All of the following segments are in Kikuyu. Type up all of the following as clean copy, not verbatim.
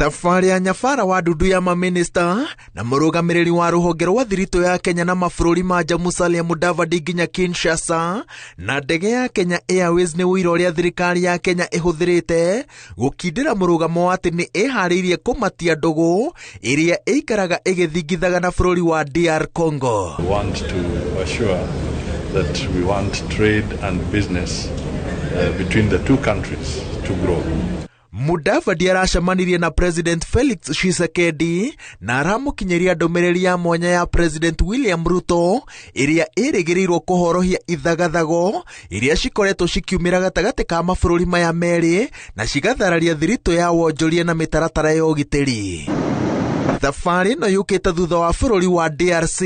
Thabarĩ ya nyabara wa ndundu ya mamĩnĩsta na mũrũgamĩrĩri wa rũhonge rwa thiritũ ya Kenya na mabũrũri ma nja Musalia Mudavadi nginya Kinshasa na ndege ya Kenya Airways nĩ ũira ũrĩa thirikari ya Kenya ĩhũthĩrĩte gũkindĩra mũrũgamo wa atĩ nĩ ĩharĩirie kũmatia ndũgũ ĩrĩa ĩikaraga ĩgĩthingithaga na bũrũri wa DR Congo. We want to assure that we want trade and business between the two countries to grow. Mudavadi aracemanirie na President Felix Tshisekedi na aramũkinyĩria ndũmĩrĩri ya mwanya ya President William Ruto ĩrĩa ĩrĩgĩrĩirwo kũhorohia ithagathago iria cikoretwo cikiumĩra gatagatĩ ka mabũrũri maya merĩ na cigathararia thiritũ ya wonjoria na mĩtaratara ya ũgitĩri. Thabarĩ ĩno yũkĩte thutha wa bũrũri wa DRC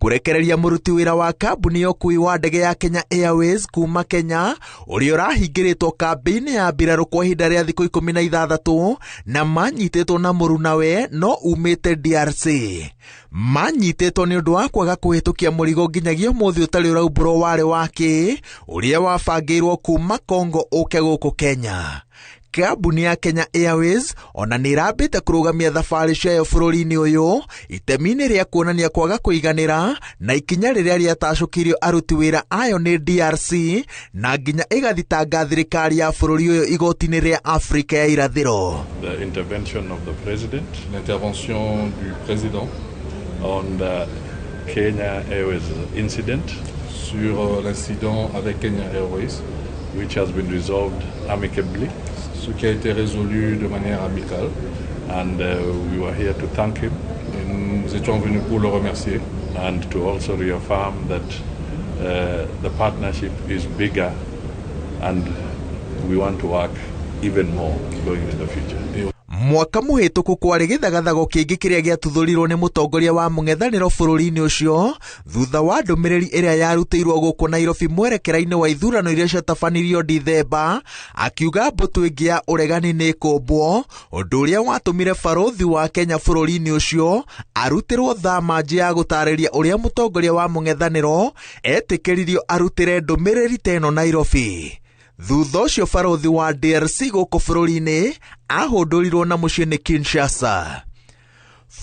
kũrekereria mũruti wĩra wa kambuni ya ũkuui wa ndege ya Kenya Airways kuma Kenya ũrĩa ũrahingĩrĩtwo kambĩ-inĩ ya mbirarũ kwa ihinda rĩa thikũ 16 na manyitĩtwo na mũrunawe no umĩte DRC. Manyitĩtwo nĩ ũndũ wa kwaga kũhĩtũkia mũrigo nginyagia ũmũthĩ ũtarĩ ũraumbũrwo warĩ wa kĩ ũrĩa wabangĩirwo kuma Congo ũke gũkũ Kenya. Kambuni ya Kenya Airways ona nĩ ĩrambĩte kũrũgamia thabarĩ ciayo bũrũri-inĩ ũyũ itemi-inĩ rĩa kuonania kwaga kũiganĩra na ikinya rĩrĩa rĩatacũkirio aruti wĩra ayo nĩ DRC na nginya ĩgathitanga thirikari ya bũrũri ũyũ igoti-inĩ rĩa Afrika ya irathĩro. The intervention of the president, L'intervention du président on the Kenya Airways incident, sur l'incident avec Kenya Airways, which has been resolved amicably, ce qui a été résolu de manière amicale. And we were here to thank him. Et nous étions venus pour le remercier. And to also reaffirm that the partnership is bigger and we want to work even more going into the future. Mwaka mũhĩtũku kwarĩ gĩthagathago kĩngĩ kĩrĩa gĩatuthũrirwo nĩ mũtongoria wa mũng'ethanĩro bũrũri-inĩ ũcio thutha wa ndũmĩrĩri ĩrĩa yarutĩirwo gũkũ Nairobi mwerekera-inĩ wa ithurano iria ciatabanirio Dithemba, akiuga mbũtũ ĩngĩ ya ũregani nĩ ĩkũmbwo, ũndũ ũrĩa watũmire barũthi wa Kenya bũrũri-inĩ ũcio arutĩrwo thamanji ya gũtarĩria ũrĩa mũtongoria wa mũng'ethanĩro etĩkĩririo arutĩre ndũmĩrĩri ta ĩno Nairobi. Thutha ũcio barũthi wa DRC gũkũ bũrũri-inĩ ahũndũrirwo na mũciĩ nĩ Kinshasa.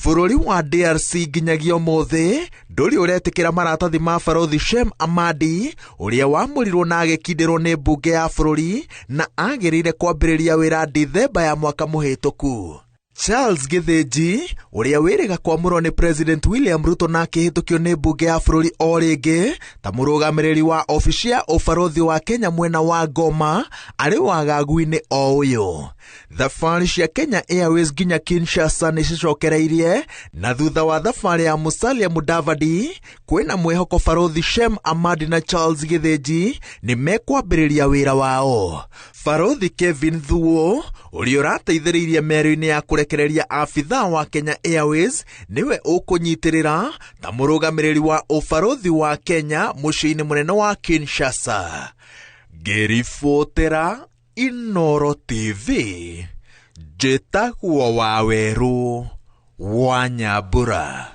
Bũrũri wa DRC nginyagia ũmũthĩ ndũrĩ ũretĩkĩra maratathi ma barũthi Shem Amadi ũrĩa wamũrirwo na agĩkindĩrwo nĩ mbunge ya bũrũri na agĩrĩire kwambĩrĩria wĩra Dithemba ya mwaka mũhĩtũku. Charles Githinji ũrĩa wĩrĩga kwamũrwo nĩ President William Ruto na akĩhĩtũkio nĩ mbunge ya bũrũri o rĩngĩ ta mũrũgamĩrĩri wa obici ya ũbarũthi wa Kenya mwena wa Goma arĩ wagagu-inĩ o ũyũ. Thabarĩ cia Kenya Airways nginya Kinshasa nĩ cicokereirie na thutha wa thabarĩ ya Musalia Mudavadi kwĩna mwĩhoko barũthi Shem Amadi na Charles Githinji nĩ mekwambĩrĩria wĩra wao. Barũthi Kevin Thuo ũrĩa ũrateithĩrĩirie mĩario-inĩ ya kũrekereria abithaa wa Kenya Airways nĩwe ũkũnyitĩrĩra ta mũrũgamĩrĩri wa ũbarũthi wa Kenya mũciĩ-inĩ mũnene wa Kinshasa. Ngĩribotera Inooro TV, njĩtagwo Wawerũ wa Nyambura.